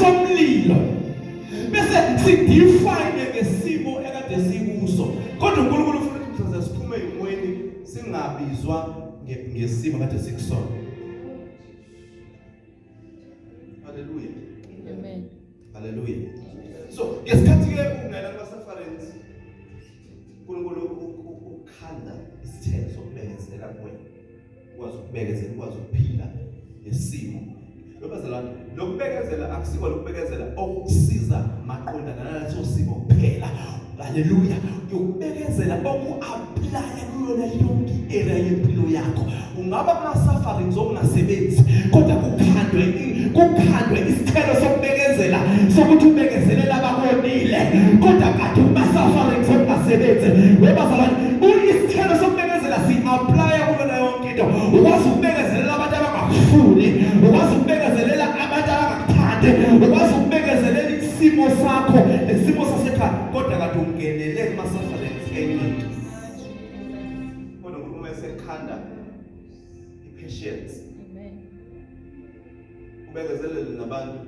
Somlilo bese sidefine ngesimo ekade sikuso, kodwa uNkulunkulu ufuna ukuthi mhlaze siphume emweni singabizwa ngesimo kade sikusona. Haleluya. Amen. Haleluya. So ngesikhathi ke ungena kuma sufferings, uNkulunkulu ukhanda isithelo sokubekezela kuwena. Ukwazi ukubekezela, ukwazi ukuphila nesimo. Lobazalwane, lokubekezela akusiko lokubekezela okusiza maqondana naleso simo kuphela. Haleluya. Ukubekezela oku-aplaya kuyona yonke i-area yempilo yakho. Ungaba kuma-sufferings okungasebenzi, kodwa kukhandwe isithelo sokubekezela sokuthi ubekezelela abakonile, kodwa kade kuma-sufferings okungasebenzi. Webazalwane, isithelo sokubekezela si-aplaya kuyona yonke into. Ukwazi ukubekezelela abantu abangakufuni, ukwazi ukubekezelela abantu abangakuthandi, ukwazi ukubekezelela isimo sakho nesimo sasekhaya, kodwa kade ungenele kuma-sufferings enye into. Kodwa uNkulunkulu esekhanda i-patience. Amen. Ubekezelele nabantu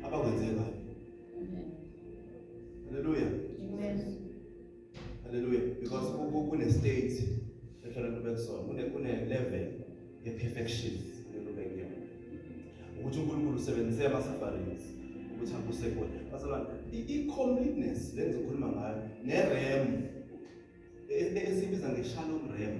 abakwenze kabi. Amen. Hallelujah. Amen. Hallelujah. Because kune state efanele ube kusona, kune level ye perfection kumele ube kuyona. Ukuthi uNkulunkulu usebenzise ama sufferings ukuthi akuse kuwena. Bazalwane, i completeness le ngizokhuluma ngayo ne realm esibiza nge-shalom realm,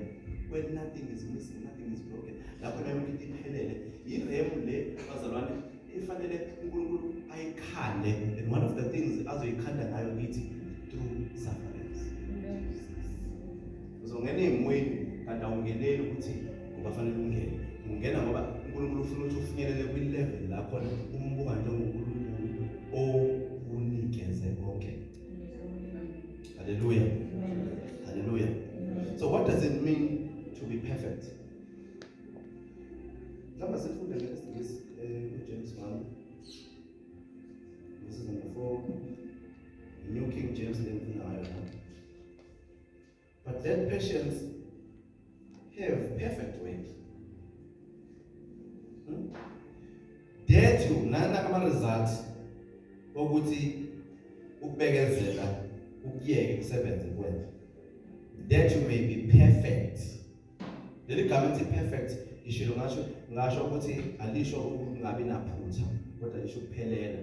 where nothing is missing, nothing is broken, lapho nayo yonke into iphelele. I-realm le, bazalwane, ifanele uNkulunkulu ayikhande, and one of the things azoyikhanda ngayo kithi, through sufferings. Uzongena ey'mweni kanti awungeneli ukuthi ngoba fanele ungene, ungena ngoba uNkulunkulu ufuna ukuthi ufinyelele kwi-level la khona umbuka njengoNkulunkulu okunikeze konke. Hallelujah. Hallelujah. So what does it mean to be perfect? Mhlawumbe sifunde ngesingisi uJames 1 verses number 4, New King James le ngifunda ngayo la. But let patience have perfect work. That you nana ama results ukuthi ukubekezela ukuyeke kusebenze kuwena. That you may be perfect. Leli gama elithi perfect, ngishilo ngasho ukuthi alisho ukungabi naphutha, kodwa lisho ukuphelela.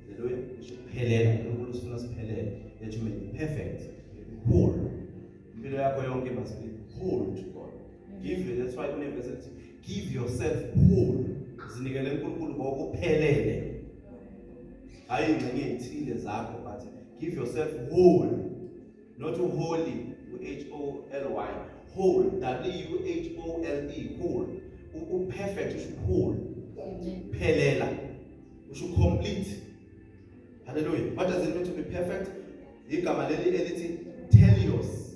Haleluya, lisho ukuphelela. uNkulunkulu usifuna siphelele. That you may be perfect, whole. Impilo yakho yonke must be whole to God. Give you, that's why kune-verse ethi give yourself whole. Zinikele uNkulunkulu ngokuphelele. Hayi ingxenye ezithile zakho, but give yourself whole. Not holy, H O L Y. Whole, W H O L E, whole. U perfect usho whole. Phelela. Usho complete. Hallelujah. What does it mean to be perfect? Igama leli elithi teleos,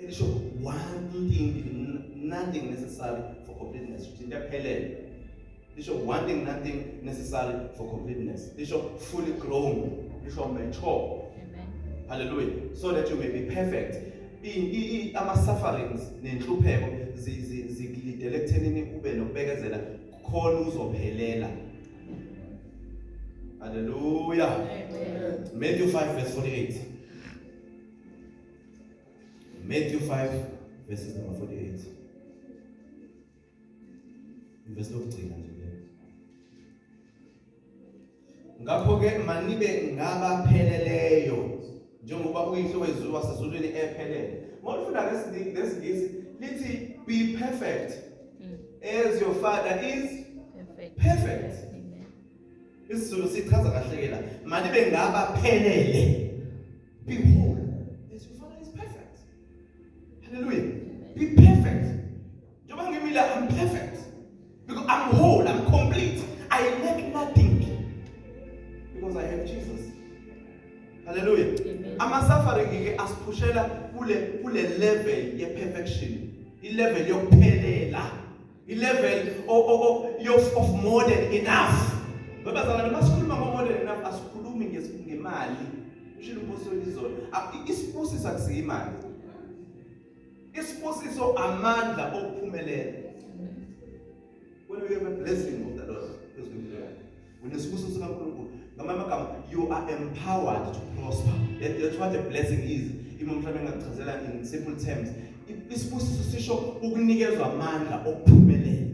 elisho wanting nothing necessary for completeness. Into ephelele. Lisho wanting nothing necessary for completeness. Lisho fully grown. Lisho mature. Amen. Hallelujah. So that you may be perfect. Ama sufferings nenhlupheko zikulidele ekuthenini ube nokubekezela khona uzophelela. Hallelujah. Amen. Matthew 5 verse 48. Matthew 5 verses number 48. Ivesi lokugcina nje le. Ngakho ke manibe ngabapheleleyo njengoba uYihlo wezulu wasezulwini ephelele. Mawufunda ngesingisi lithi be perfect as your father is Perfect. perfect. Amen. IsiZulu sichaza kahle ke la. Manibe ngabaphelele. Be whole as your father is perfect. Hallelujah. Be perfect. Njengoba ngimile, I'm perfect. Because I'm whole, I'm complete. I lack nothing. Because I have Jesus. Hallelujah. Amen. Ama suffering ke asiphushela kule level ye perfection. I level yokuphelela. I level of more than enough. Babazalwane, masikhuluma ngo more than enough, asikhulumi ngemali. Ushilo umpostoli izolo. Isibusiso akusiyo imali. Isibusiso amandla okuphumelela. When you have a blessing of the Lord, phezu kwempilo yakho. Unesibusiso sikaNkulunkulu. Ngamanye amagama, you are empowered to prosper. That's what a blessing is. Ima mhlawumbe engakuchazela in simple terms. Isibusiso sisho ukunikezwa amandla okuphumelela.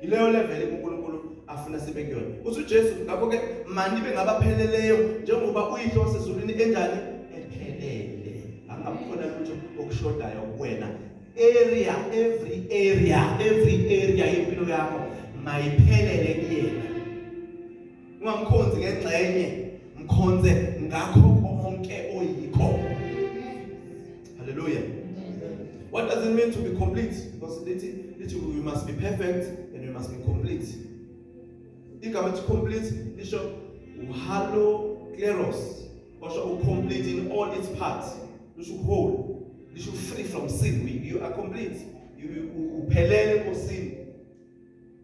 Ileyo level uNkulunkulu afuna sibe kuyona. Uthi uJesu ngakho ke manibe ngabapheleleyo njengoba uyihlo wasezulwini enjani ephelele. Angabukhona lutho okushodayo kuwena. Area every area every area yempilo yakho mayiphelele kuyena. Ungamkhonzi ngengxenye, mkhonze ngakho konke oyikho. Hallelujah. What does it mean to be complete? Because lithi we must be perfect and we must be complete. Igama elithi complete lisho uhalokleros, osho u-complete in all its parts. Lisho whole. Lisho free from sin. You are complete. You uphelele eNkosini.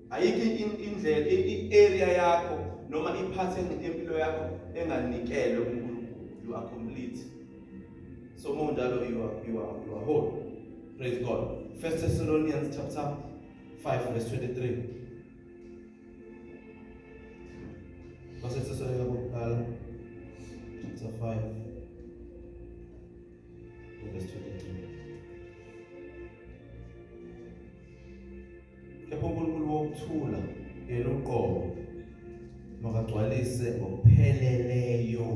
Ayikho indlela i-area yakho noma i-part yempilo yakho enganikelwe kuNkulunkulu. You are complete. So monjalo you are whole. Praise God. First Thessalonians chapter 5 verse 23. Basethesalonika bokuqala chapter 5 verse 23. Kepha uNkulunkulu wokuthula yena uqobo makagcwalise ngokupheleleyo.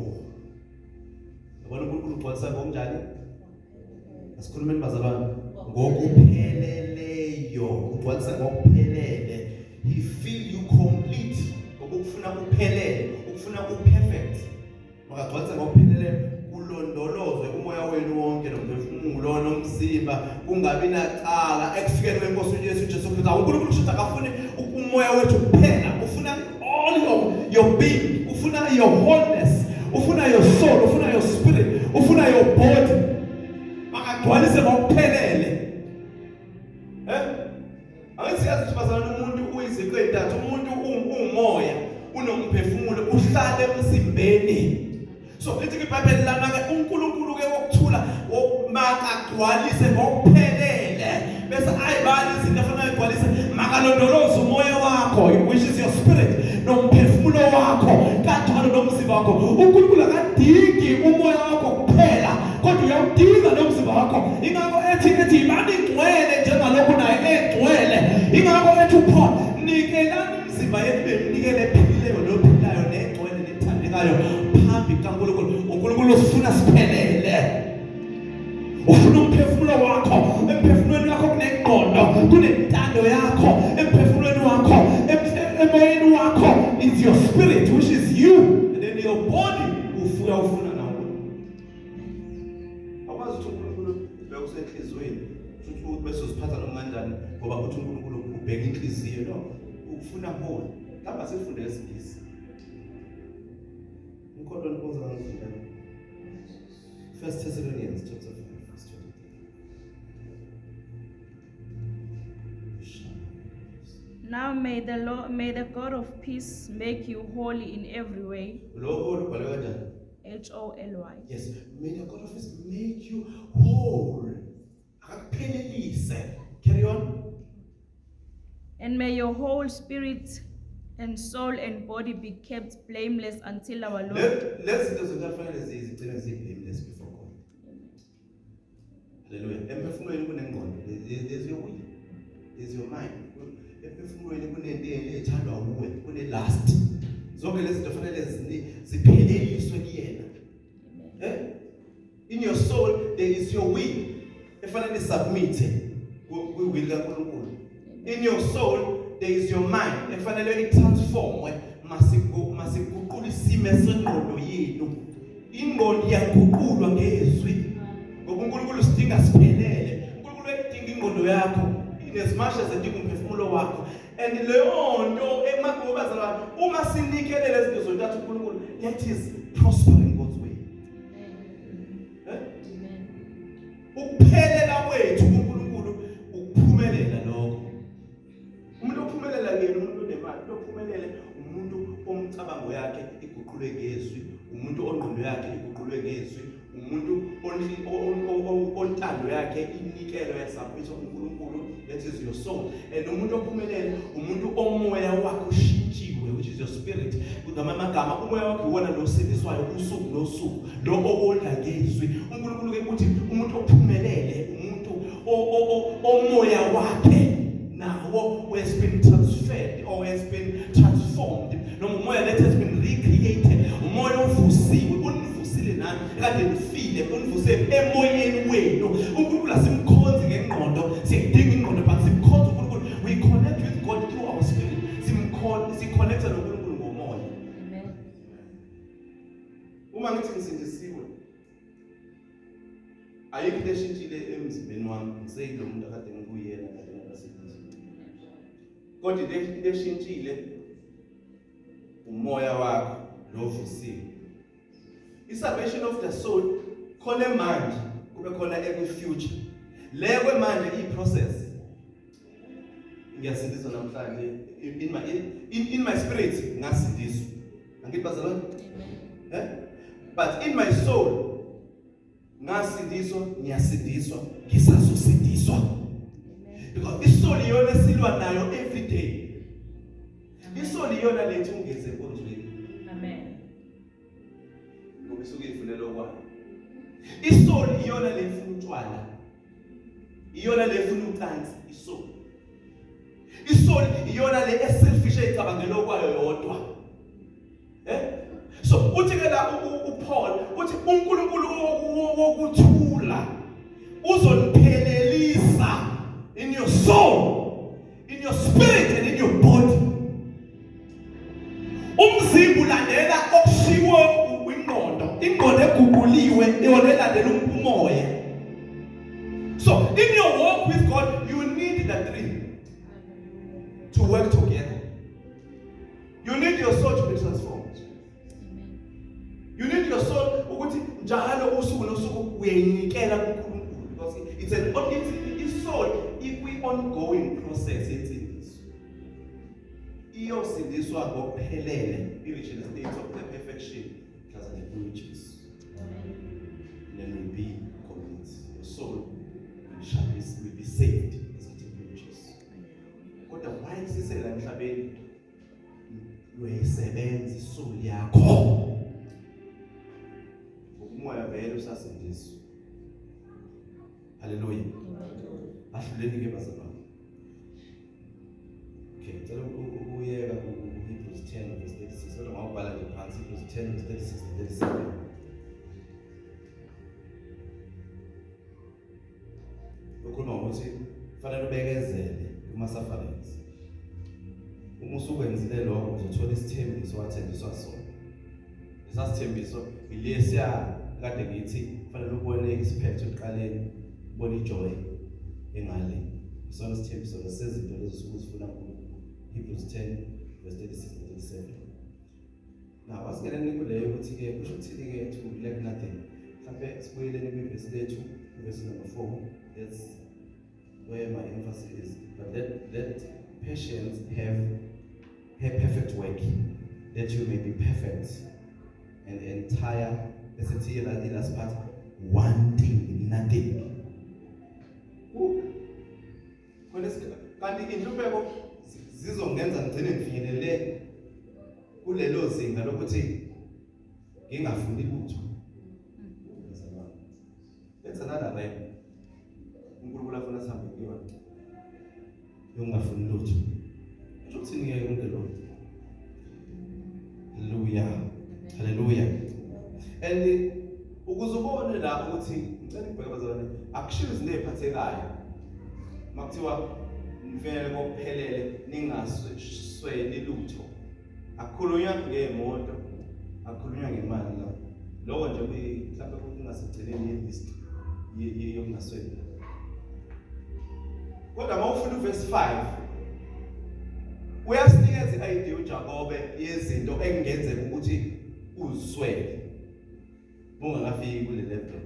Yabona uNkulunkulu ugcwalisa ngokunjani? Asikhulumeni bazalwane. Ngokupheleleyo, ugcwalisa ngokuphelele. He fill you complete. Ngoba ukufuna uphelele, ukufuna uperfect. Makagcwalise ngokuphelele kulondolozwe umoya wenu wonke nomphefumulo nomzimba kungabi nacala ekufikeni kwenkosi uJesu Jesu Kristu. UNkulunkulu kusho akafuni umoya wethu kuphela, ufuna all your being, ufuna your wholeness, ufuna your soul, ufuna your spirit, ufuna your body. Makagcwalise ngokuphelele. Angithi yazi ukuthi bazalwane umuntu uyiziqu ezintathu, umuntu umoya, unomphefumulo, uhlala emzimbeni. So lithi iBhayibheli lana ke uNkulunkulu ke wokuthula makagcwalise ngokuphelele bese ayibali izinto afanele ayigcwalise, makalondoloze umoya wakho which is your spirit nomphefumulo wakho kanjalo nomzimba wakho. uNkulunkulu akadingi umoya wakho kuphela kodwa uyawudinga nomzimba wakho. Ingakho ethi yibani ngcwele njengalokhu naye engcwele. Ingakho ethi uPaul nikelani imizimba yenu beninikele ephilileyo nophilayo nengcwele nethandekayo phambi kukaNkulunkulu. uNkulunkulu usifuna siphelele. Ufuna umphefumulo wakho, emphefumulweni wakho kunengqondo, kunentando yakho, emphefumulweni wakho, emoyeni wakho is your spirit which is you, and then your body ufuya ufuna nawo. Awukwazi ukuthi uNkulunkulu ubheka usenhliziyweni, futhi bese uziphatha noma kanjani ngoba uthi uNkulunkulu ubheka inhliziyo. No, ukufuna whole. Mhlawumbe sifunde isiNgisi. Umkhonto inkonzo ngifunda. First Thessalonians chapter 5 verse 23. Now may the Lord, may the God of peace make you holy in every way. Lo whole ubhalwe kanjani? H O L Y. Yes, may the God of peace make you whole. Akakuphelelise. Carry on. And may your whole spirit and soul and body be kept blameless until our Lord. Lezi zinto zonke kufanele zigcine zi-blameless before God. Hallelujah. Emphefumulweni kunengqondo. There's your will. There's your mind. Emphefumulweni kunento ethandwa uwe, kune-lust. Zonke lezi zinto kufanele zipheleliswe kuyena. Eh? In your soul there is your will. Efanele submit kwi-will kaNkulunkulu. In your soul there is your mind. Efanele itransformwe masiguqula isimo sengqondo yenu. Ingqondo iyaguqulwa ngezwi. Ngoba uNkulunkulu sidinga siphelele. uNkulunkulu uyayidinga ingqondo yakho in as much as edinga umphefumulo wakho. And leyo nto emagobazalwane uma sinikele lezi zinto zontathu uNkulunkulu, that is prospering God's way. Eh? Ukuphelela kwethu kuNkulunkulu ukuphumelela lokho. Umuntu ophumelela yena umuntu onemali, umuntu ophumelele umuntu omcabango yakhe iguqulwe ngezwi, umuntu ongqondo yakhe iguqulwe ngezwi, umuntu ontando yakhe inikelo yasubmit kuNkulunkulu, that is your soul. And umuntu ophumelele umuntu omoya wakhe Ngamanye amagama, umoya wakho iwona lo osindiswayo usuku nosuku, lo owondla ngezwi. UNkulunkulu ke uthi umuntu ophumelele, umuntu omoya wakhe nawo has been transferred or has been transformed, noma umoya that has been recreated, umoya ovusiwe, univusile nani kade nifile, univuse emoyeni wenu. UNkulunkulu asimkhonzi ngengqondo, siyayidinga ingqondo, but simkhonza uNkulunkulu. We connect with God through our spirit. Simkhonza, siconnecta noNkulunkulu ngomoya. Amen. Uma ngithi ngisindisiwe, ayikho into eshintshile emzimbeni wami, ngiseyilo muntu akade ngikuyena kade ngakasindiswa. Kodwa into eshintshile umoya wakho lovusiwe. I-salvation of the soul khona manje, kube khona ekwi-future. Le kwemanje iyi-process. Ngiyasindiswa namhlanje in my spirit, ngasindiswa, angithi bazalwane? Amen. Eh, but in my soul ngasindiswa, ngiyasindiswa, ngisazosindiswa. Amen. Because isoul iyona esilwa nayo every day. Isoul iyona lethi ungeze enkonzweni Amen. ngoba isuke ifunela okwayo. Isoul iyona lefuna utshwala, iyona lefuna ucansi. Isoul iyona le eselfish, ecabangela okwayo yodwa. Eh, so uthi ke la uPaul uthi uNkulunkulu wokuthula uzoniphelelisa in your soul, in your spirit and in your body. Umzimba ulandela okushiwo ingqondo, ingqondo eguquliwe iyona elandela umoya. So in your walk with God, you need the three to work together. You need your soul to be transformed. Amen. You need your soul ukuthi njalo usuku nosuku uyayinikela kuNkulunkulu, because it's isoul ikwi ongoing process yensindiso. Iyosindiswa ngokuphelele, i-reach the state of the perfection mhlazane kuyo Jesu. Amen. Then will be complete. Your soul will be saved ngesikhathi kuyo Jesu. Kodwa why sisela emhlabeni, uyayisebenza isoul yakho ngokumoya, vele usasindiswa. Haleluya. Ahluleni ke bazalwane. Okay, ngicela ukuyeka ku-Hebrews 10 verse 36, kodwa ngawubhala nje phansi Hebrews 10 verse 36 and 37. Ukhuluma ngokuthi kufanele ubekezele kuma-sufferings. Uma usukwenzile lokho, uzothola isithembiso wathenjiswa sona. Lesasithembiso ilesiya kade ngithi kufanele ubone isiphetho ekuqaleni, ubone ijoy engale. Isona isithembiso lesezinto lezo osuke uzifuna kuNkulunkulu. Hebrews 10 verse 36 and 37. Now asingeneni kuleyo ukuthi-ke kusho ukuthini-ke to lack nothing. Mhlampe sibuyeleni kwivesi lethu, verse number 4. That's where my emphasis is. But let patience have her perfect work, that you may be perfect and entire, esithi last part, wanting nothing. Woo. Khona kanti inhlupheko zizongenza ngigcine ngifinyelele kulelo zinga lokuthi ngingafuni lutho. Bazalwane, that's another realm uNkulunkulu afuna sihambe kuyona, yokungafuni lutho. Kusho ukuthini ke konke lokho? Haleluya, haleluya. And ukuze ubone la ukuthi ngicela ukubheka bazalwane, akushiwo izinto eziphathekayo makuthiwa nifanele kokuphelele ningasweli lutho. Akukhulunywa ngemoto, akukhulunywa ngemali la. Lokho nje kuyi mhlawumbe kungasigcineni ye-list yokungasweli. Kodwa uma ufunda uverse 5, uyasinikeza i-idea uJakobe yezinto ekungenzeka ukuthi uziswele ungakafiki kule level.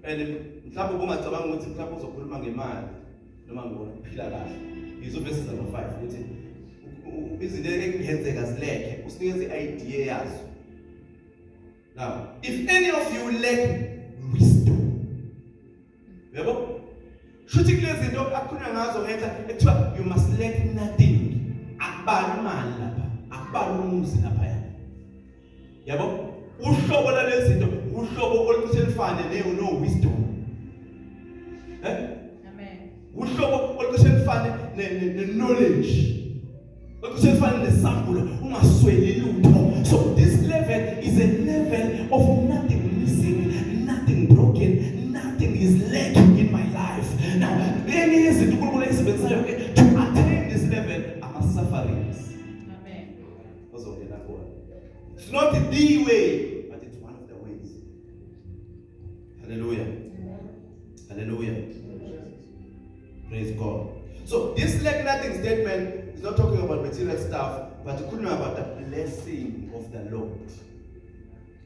And mhlawumbe ubungacabanga ukuthi mhlawumbe uzokhuluma ngemali noma ngibona ukuphila kahle. Yizo verses number 5 ukuthi izinto ekungenzeka zilekhe, usinikeza i-idea yazo. Now, if any of you lack wisdom, yabo, shuthi kulezi zinto akukhulunywa ngazo ngenhla ekuthiwa you must lack nothing, akubali imali lapha. Akubala umuzi lapha ya. Yabo? Uhlobo lalezinto uhlobo olucishe lifane ne no wisdom. Eh? Amen. Uhlobo olucishe lifane ne knowledge. Olucishe lifane nesambulo ungasweli lutho. So this level is a level of nothing missing, nothing broken, nothing is lacking in my life. Now, enye yezinto uNkulunkulu ayisebenzisayo ke to attain this level ama sufferings. Amen. Ozongena kuwona. It's not the way, but it's one of the ways. Hallelujah. Hallelujah. Praise God. So this lack nothing statement is not talking about material stuff, but ikhuluma about the blessing of the Lord.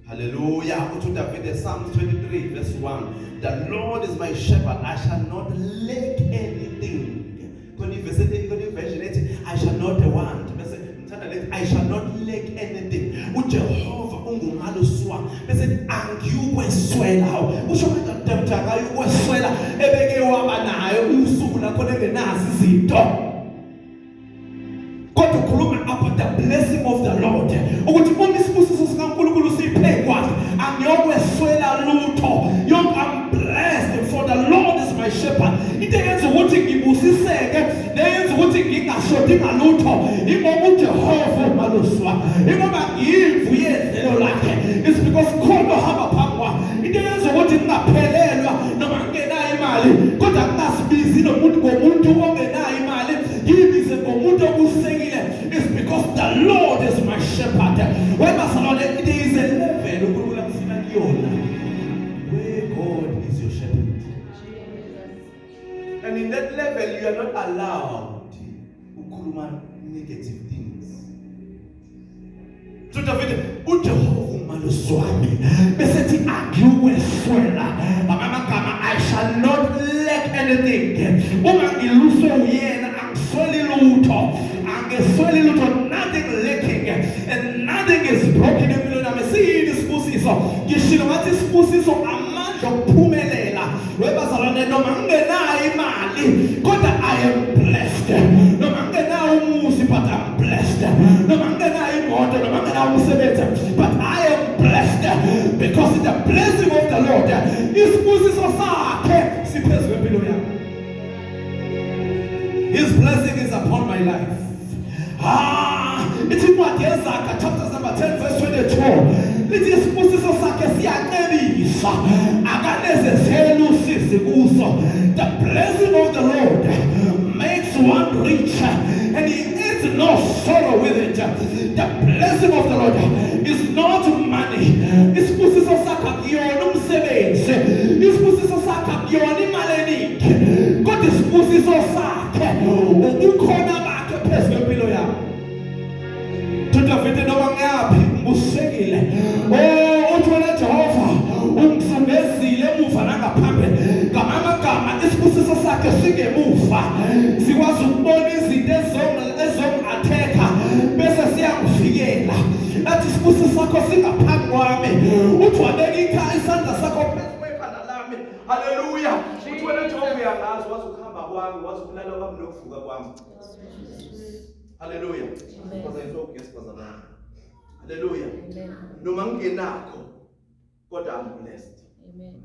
Hallelujah. Uthi uDavide Psalms 23 verse 1. The Lord is my shepherd, I shall not lack anything. Khona ivesi ethi khona iversion ethi I shall not want. Bese ngithanda lethi I shall not lack anything. uJehova ungumalusi wami. Bese angiyukweswela. Hawu, usho kanjani uDavide akayukweswela ebeke waba nayo usuku lakhona engenazo izinto. Kodwa ukhuluma about the blessing of the Lord ukuthi uma isibusiso sikaNkulunkulu siphe kwakhe angiyokweswela lutho. Yonke I'm blessed for the Lord is my shepherd. Into eyenza ukuthi ngibusiseke neyenza ukuthi ngingashodi ngalutho ingoba uJehova umalusi wami, ingoba ngiyimvu yedlelo lakhe. It's because khona ohamba phambi kwami. Into eyenza ukuthi ngingaphelelwa noma ngingenayo imali kodwa ngingasibizi nomuntu ngomuntu ongenayo imali ngiyibize ngomuntu obusekile is because the Lord is my shepherd. Webazalwane, there is a level uNkulunkulu akufuna kuyona where God is your shepherd. Jesus. And in that level you are not allowed ukukhuluma negative things. So David, uJehova umalusi wami bese thi angiyukweswela ngamagama I shall not lack anything. Uma ngiluswe uyena angisweli lutho, angisweli lutho, nothing lacking and nothing is broken empilweni yami. Siyini isibusiso? Ngishilo ngathi isibusiso amandla okuphumelela. Webazalwane, noma ngingenayo imali kodwa I am blessed. Noma ngingenayo umuzi but I'm blessed. Noma ngingenayo imoto, noma ngingenayo umsebenzi but I am blessed because the blessing of the Lord, isibusiso sakhe siphezu kwempilo yami. His blessing is upon my life. Ah, ithi incwadi yeZaga chapter number 10 verse 22. Lithi isibusiso sakhe siyacebisa. Akanezezeli usizi kuso. The blessing of the Lord makes one rich and he adds no sorrow with it. The blessing of the Lord is not money. Isibusiso sakhe akuyona umsebenzi. Isibusiso sakhe akuyona imali eningi. Kodwa isibusiso sakhe ubukhona bakhe phezu kwempilo yami. uDavide noma ngiyaphi ngibusekile. Oh, uthi wena Jehova ungizungezile emuva nangaphambili. Ngamagama isibusiso sakhe singemuva. Sikwazi ukubona izinto ezongi-attack-a bese siyangivikela. Athi isibusiso sakho singaphambi kwami. Uthi wabeka isandla sakho phezu kwekhanda lami. Haleluya. Uthi wena Jehova uyangazi, wazi ukuhamba kwami, wazi ukulala kwami nokuvuka kwami. Haleluya. Because Haleluya. Noma ngingenakho kodwa I'm blessed. Amen.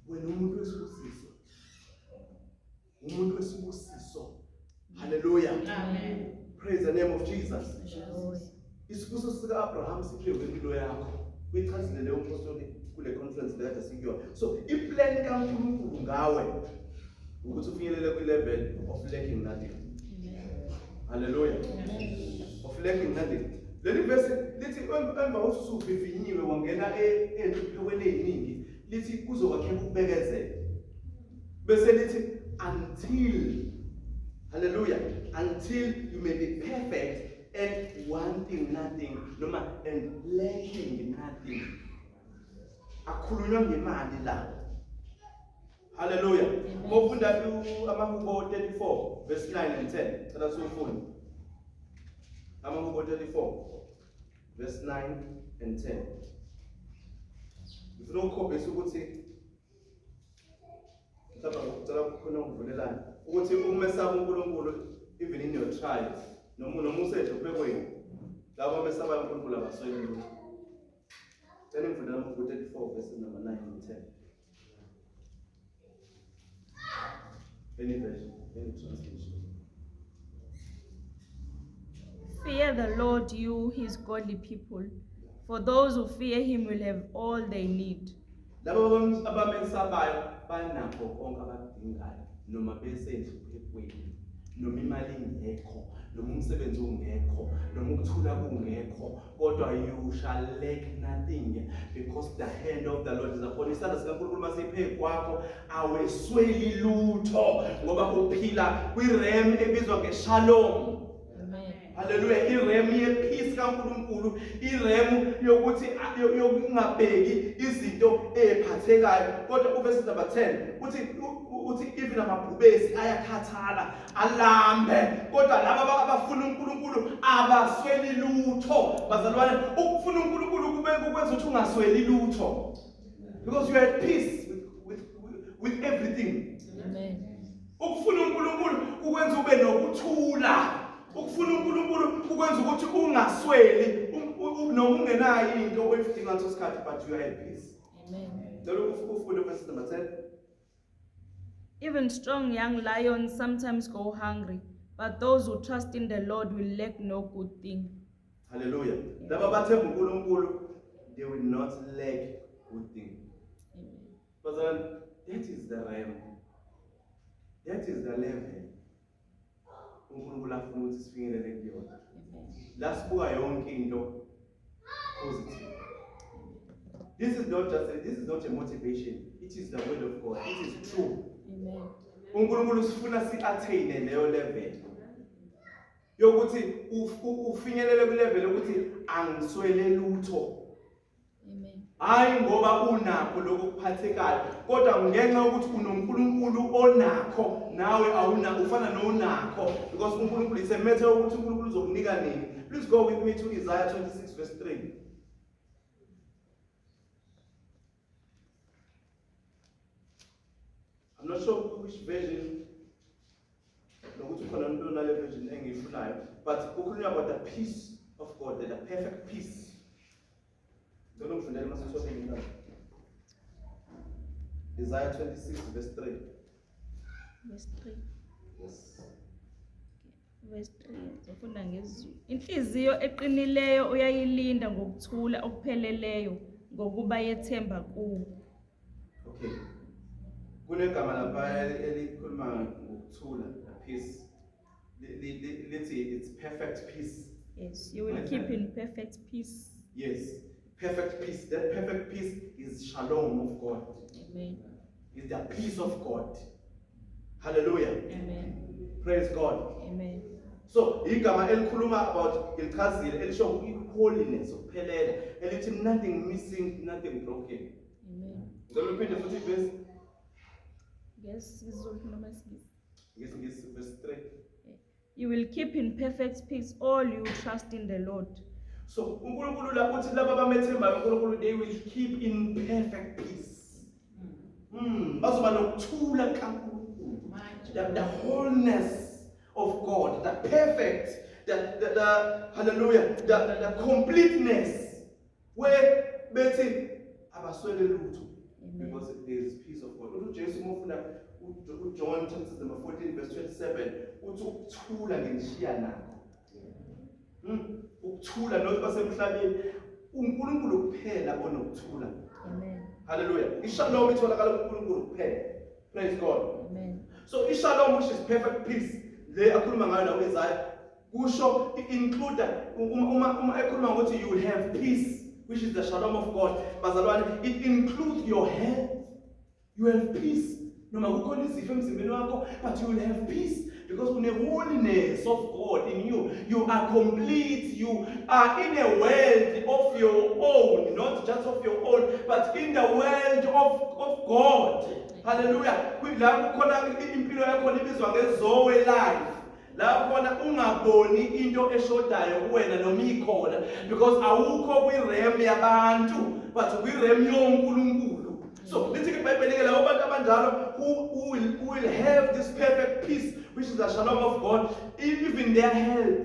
Wena umuntu wesibusiso. Umuntu wesibusiso. Haleluya. Amen. Praise the name of Jesus. Isibusiso sika Abraham siphiwe impilo yakho. Uyichazile leyo mpostoli kule conference le kade sikuyona. So iplan kaNkulunkulu ngawe ukuthi ufinyelele kwi level of lacking nothing. Hallelujah. Of lacking nothing. Leli verse lithi emva kokusuvivinyiwe wangena enhluphekweni eziningi lithi kuzokwakheka ukubekezela. Bese lithi until, hallelujah, until you may be perfect and wanting nothing noma and lacking nothing. Akhulunywa ngemali la. Hallelujah. Mofunda amaHubo 34 verse 9 and 10. Cela siwufunde. AmaHubo 34 verse 9 and 10. Ngifuna ukukhombisa ukuthi mhlawumbe ngicela khona ukuvulelana ukuthi umesaba uNkulunkulu even in your trials noma usenhluphekweni. Labo abesabayo uNkulunkulu abasweli lutho. Cela ngifundela amahubo 34 verses number 9 and 10. Any version, any translation. Fear the Lord, you his godly people, for those who fear him will have all they need. Labo abamesabayo banakho konke abakudingayo noma besenhluphekweni noma imali ingekho noma umsebenzi ungekho noma ukuthula kungekho kodwa you shall lack nothing because the hand of the Lord is upon isandla sikaNkulunkulu masiphe kwakho awesweli lutho ngoba uphila kwi-realm ebizwa ngeshalom. Haleluya, i-realm ye-peace kaNkulunkulu, i-realm yokuthi yokungabheki izinto eziphathekayo. Kodwa uverse number 10 uthi even amabhubesi ayakhathala alambe, kodwa laba abafuna uNkulunkulu abasweli lutho. Bazalwane, ukufuna uNkulunkulu kube kukwenza ukuthi ungasweli lutho because you are at peace with everything. Amen. Ukufuna uNkulunkulu kukwenza ube nokuthula. Ukufuna uNkulunkulu kukwenza ukuthi ungasweli noma ungenayo into oyidinga ngaleso sikhathi, but you are at peace. Amen. Ngicela ufunde verse number 10. Even strong young lions sometimes go hungry, but those who trust in the Lord will lack no good thing. Hallelujah. Laba bathemba uNkulunkulu, they will not lack good thing. Amen. Bazalwane, that is the realm. That is the level uNkulunkulu afuna ukuthi sifinyelele kuyona. Amen. La sibuka yonke into positive. This is not a motivation. It is the word of God. It is true. Amen. uNkulunkulu sifuna si-attain leyo level yokuthi ufinyelele ku-level yokuthi angiswele lutho. Amen. Hayi ngoba unakho lokho kuphathekayo, kodwa ngenxa yokuthi unoNkulunkulu onakho nawe awuna ufana nonakho, because uNkulunkulu is a matter yokuthi uNkulunkulu uzokunika nini. Please go with me to Isaiah 26 verse 3. I'm not sure which version nokuthi khona umuntu onale version engiyifunayo, but kukhulunywa about the peace of God, the perfect peace. Ngicela ungifundele mase indaba. Isaiah 26 verse 3. Verse 3. Yes. Verse 3. Ngizofunda ngesiZulu. Inhliziyo eqinileyo uyayilinda ngokuthula okupheleleyo ngokuba yethemba kuwo. Okay. Kunegama lapha elikhuluma ngokuthula, the peace. Lithi it's perfect peace. Yes, you will keep in perfect peace. Yes. Perfect peace. That perfect peace is shalom of God. Amen. Is the peace of God. Hallelujah. Amen. Praise God. Amen. So igama elikhuluma about ilichazile elisho holiness, ukuphelela, elithi nothing missing, nothing broken. Amen. Ngicela uphinde futhi verse. NgesiZulu noma isiNgisi? NgesiNgisi verse 3. You will keep in perfect peace all you trust in the Lord. So uNkulunkulu la uthi laba abamethembayo uNkulunkulu, they will keep in perfect peace. Bazoba nokuthula kaNkulunkulu. The wholeness of God, the perfect, the hallelujah, the completeness where bethi abaswele lutho. Amen. Because there is peace of God. Uthi uJesu uma ufunda uJohn chapter number 14 verse 27, uthi ukuthula nginishiya nakho. Ukuthula not basemhlabeni. uNkulunkulu kuphela onokuthula. Amen. Hallelujah. Ishalom itholakala kuNkulunkulu kuphela. Praise God. Amen. So ishalom, which is perfect peace, le akhuluma ngayo la uIsaiah, kusho include uma ekhuluma ngokuthi you will have peace, which is the shalom of God. Bazalwane, it includes your health. You have peace. Noma kukhona izifo emzimbeni wakho, but you will have peace because une holiness of God in you. You are complete. You are in a world of your own, not just of your own, but in the world of God. Hallelujah. La kukhona impilo yakho ibizwa ngeZoe life. La khona ungaboni into eshodayo kuwena noma ikhona, because awukho kwi-realm yabantu, but kwi-realm yoNkulunkulu. So lithi iBhayibheli ke labo bantu abanjalo who will have this perfect peace, which is the shalom of God, even their health.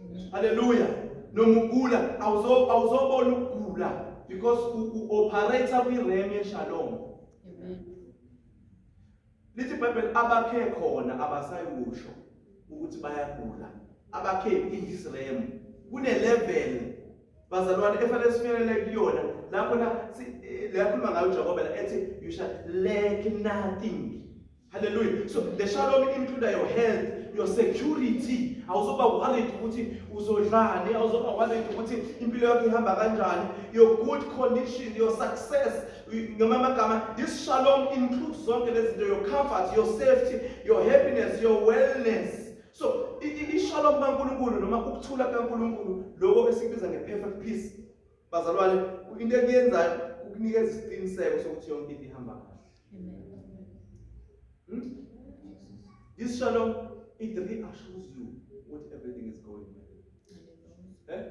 Amen. Hallelujah. Noma ugula awuzobona ukugula because u-operate kwi-realm ye-shalom. Amen. Lithi iBhayibheli abakhe khona abasayikusho ukuthi bayagula. Abakhe in this realm. Kune level bazalwane efanele sifinyelele kuyona lapho na leyakhuluma ngayo uJakobe la ethi you shall lack nothing. Hallelujah. So the shalom include your health, your security. Awuzoba worried ukuthi uzodlani, awuzoba worried ukuthi impilo yakho ihamba kanjani, your good condition, your success. Noma amagama, this shalom includes zonke lezi zinto, your comfort, your safety, your happiness, your wellness. So i-shalom kaNkulunkulu noma ukuthula kaNkulunkulu lokho esikubiza nge-perfect peace. Bazalwane, into ekuyenzayo ukunikeza isiqiniseko sokuthi yonke into ihamba kahle. Amen. This shalom, it reassures you what everything is going well. Eh?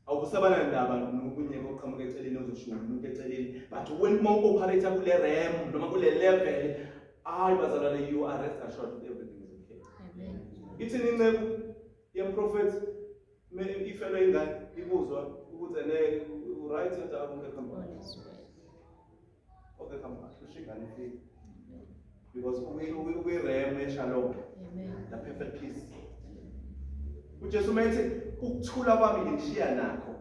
Awusabana ndaba nokunye oqhamuka eceleni ozoshiwo umuntu eceleni, but when uma u-operate kule realm noma kule level, hayi bazalwane, you are rest assured that everything is okay. Amen. Ithini inceku yemprofethi ifelwe ingane, ibuzwa ukuthi ene right uthi akonke kuhamba All kahle. is well. Konke kuhamba kahle, usho ingane ifike because ukwi-realm ye-shalom, Amen. the perfect peace. uJesu methi ukuthula kwami ngishiya nakho,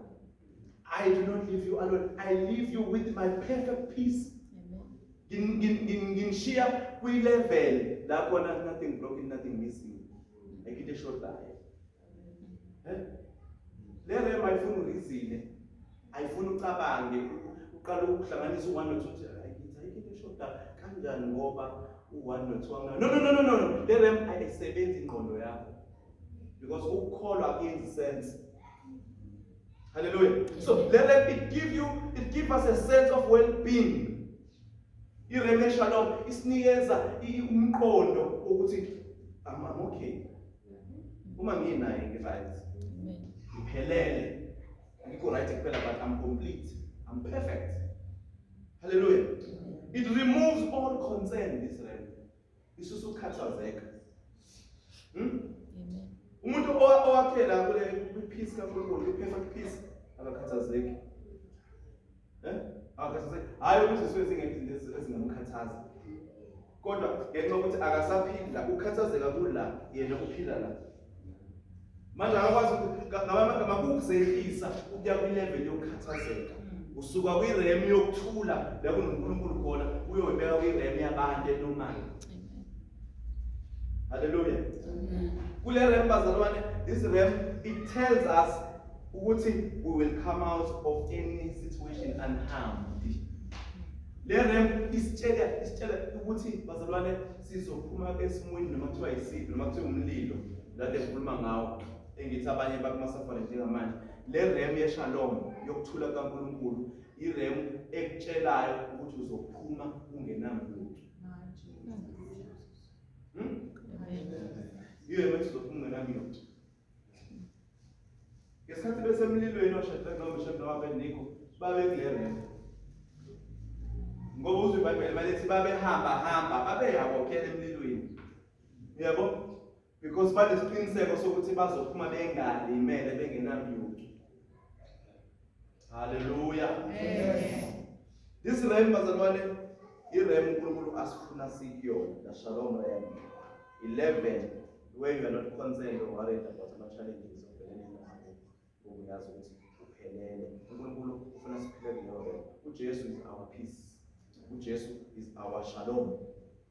I do not leave you alone, I leave you with my perfect peace. Amen. Nginishiya kwi-level la khona nothing broken, nothing missing, ayikho into eshodayo. Le realm ayifuni ureason, ayifuni ucabange uqale ukuhlanganisa u-1 no-2 uthi ayikithi ayikho into eshoda kanjani ngoba u-1 no-2 angana. No, no, no, no, no, no, le realm ayisebenzi ingqondo yakho because ukukholwa akuyenzi sense. Hallelujah. So le realm, it give us a sense of well-being. I-realm shalom isinikeza umqondo ukuthi I'm okay. Uma nginaye ngi-right. Amen. Ngiphelele. Angikho right kuphela, but I'm complete. I'm perfect. Hallelujah. It removes all concern, this realm. Isusa ukukhathazeka. Amen. Umuntu owakhela kule kwi-peace kaNkulunkulu, kwi-perfect peace, akakhathazeki. Eh? Akakhathazeki. Hayi ukuthi zisuke zingekho izinto ezingamkhathaza. Kodwa ngenxa yokuthi akasaphili la, ukukhathazeka kula, yena uphila la. Manje akakwazi ngamanye amagama kukuzehlisa ukuya kwi-level yokukhathazeka. Usuka kwi-realm yokuthula la kunoNkulunkulu khona uyoyibeka kwi-realm yabantu enormal. Amen. Hallelujah. Kule realm bazalwane, this realm, it tells us ukuthi we will come out of any situation unharmed. Le realm isitshela ukuthi bazalwane sizophuma esimweni noma kuthiwa yisiphi, noma kuthiwa umlilo lade ngikhuluma ngawo engithi abanye bakuma-suffering njengamanje. Le realm ye-shalom yokuthula kaNkulunkulu, i-realm ekutshelayo ukuthi uzophuma ungenamlutho. Amen. Yiyo emethi uzophuma ungenamlutho. Ngesikhathi besemlilweni oShadrach noMeshach noAbednego babe kule realm. Ngoba uzwe iBhayibheli malithi babehamba hamba babeyabokhela emlilweni. Yebo? Because banesiqiniseko sokuthi bazophuma bengalimele bengenamlutho. Hallelujah. Amen. This realm bazalwane, i-realm uNkulunkulu asifuna sikuyona, the shalom realm. 11 where you are not concerned or worried about ama challenges obhekene nawo, ngoba uyazi ukuthi uphelele. uNkulunkulu ufuna siphile kuleyo realm. uJesu is our peace. uJesu is our shalom.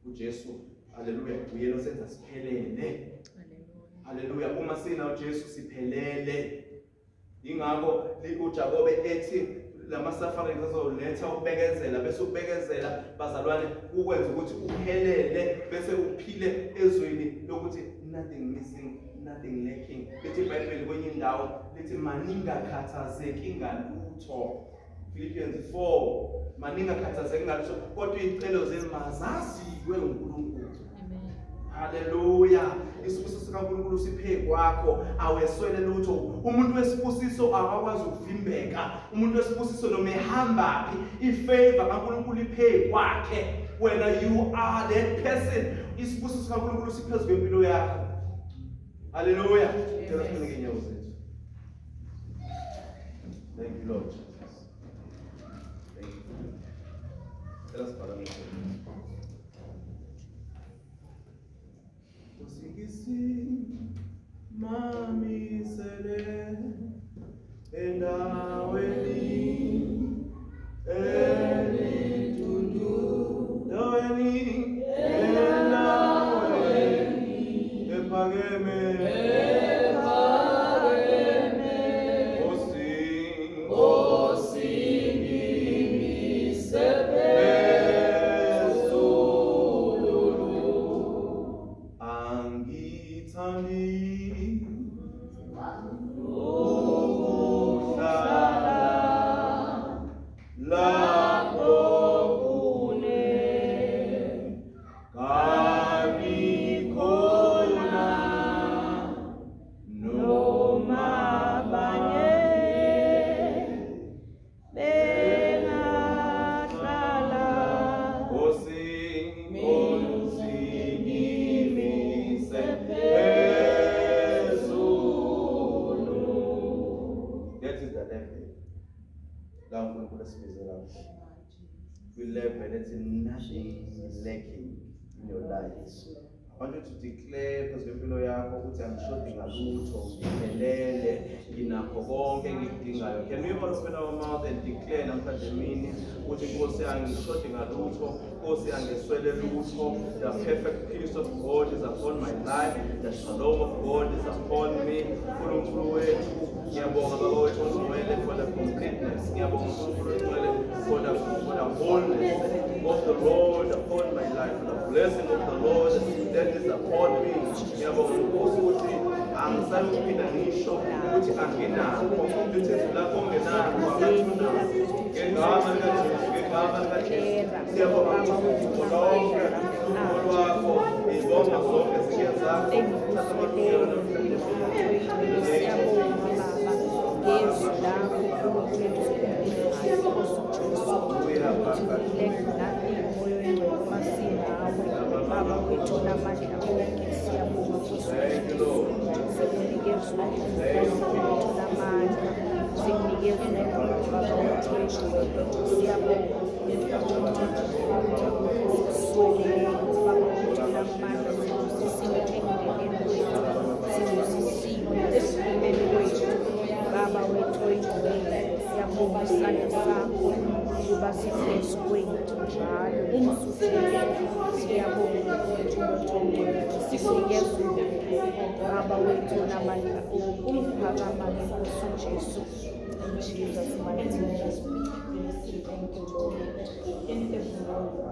uJesu, hallelujah, uyena osenza siphelele. Hallelujah. Hallelujah. Uma sina uJesu siphelele. Ingakho uJakobe ethi lama sufferings azoletha ukubekezela, bese ukubekezela bazalwane kukwenza ukuthi uphelele, bese uphile ezweni lokuthi nothing missing, nothing lacking. Lithi iBhayibheli kwenye indawo lithi maningakhathazeki ngalutho. Philippians 4, maningakhathazeki ngalutho kodwa izicelo zenu mazaziwe uNkulunkulu. Amen. Hallelujah. Isibusiso sikaNkulunkulu siphe kwakho, aweswele lutho. Umuntu wesibusiso akakwazi ukuvimbeka. Umuntu wesibusiso noma ehamba phi, ifavor kaNkulunkulu iphe kwakhe. Wena you are that person. Isibusiso sikaNkulunkulu siphezulu kwempilo yakho. Hallelujah. Cela siqine ngenyawo zethu. Endaweni elidundu, endaweni, endaweni ephakeme, ephakeme, Nkosi, Nkosi ngimise phezulu, angithandi ukuhlala lapho kune kani khona Noma abanye bengahlala. Nkosi, Nkosi ngimise phezulu. That is the level la uNkulunkulu esibizela kuyo. Kwi-level ethi nothing is lacking in your life. I want you to declare phezu kwempilo yakho ukuthi angishodi ngalutho, ngiphelele, nginakho konke engikudingayo. Can we all open our mouth and declare namhlanje emini ukuthi Nkosi angishodi ngalutho, Nkosi angiswele lutho. The perfect peace of God is upon my life, the shalom of God is upon me. Nkulunkulu wethu, ngiyabonga Baba wethu ongcwele for the completeness. Ngiyabonga Nkulunkulu ongcwele for the wholeness of the Lord upon my life, for the blessing of the Lord that is upon me. Ngiyabonga Nkosi ukuthi angisayukuphinda ngisho ukuthi anginakho. Lithi izwi lakho ongenakho akathi unakho. Ngegama likaJesu, ngegama likaJesu. Siyabonga Nkosi udumo lonke, udumo lwakho, izibongo zonke zibe zakho. Thatha amalungelo namhlanje. Siyabonga Baba ngezwi lakho uNkulunkulu elisiphendulayo Nkosi Jesu ukuthi we lack nothing, Moya oyingcwele, uma sinawe Baba wethu namandla onke. Siyabonga Nkosi Thank you, Jesu, Lord. sikunikeza udumo wethu namandla, sikunikeza udumo Baba wethu oyingcwele. Siyabonga ukuthi sikuswelele Baba wethu namandla, sibusisiwe ekudleleni kwethu, sibusisiwe nasekuphumeni kwethu Baba wethu oyingcwele. Siyabonga isandla sakho kuba siphezu kwethu njalo Nkosi uJesu. Siyabonga wethu oyingcwele, sikunikeza udumo Baba wethu namandla onke. Phakama-ke Nkosi uJesu. In Jesus' mighty name. Thank you, Lord.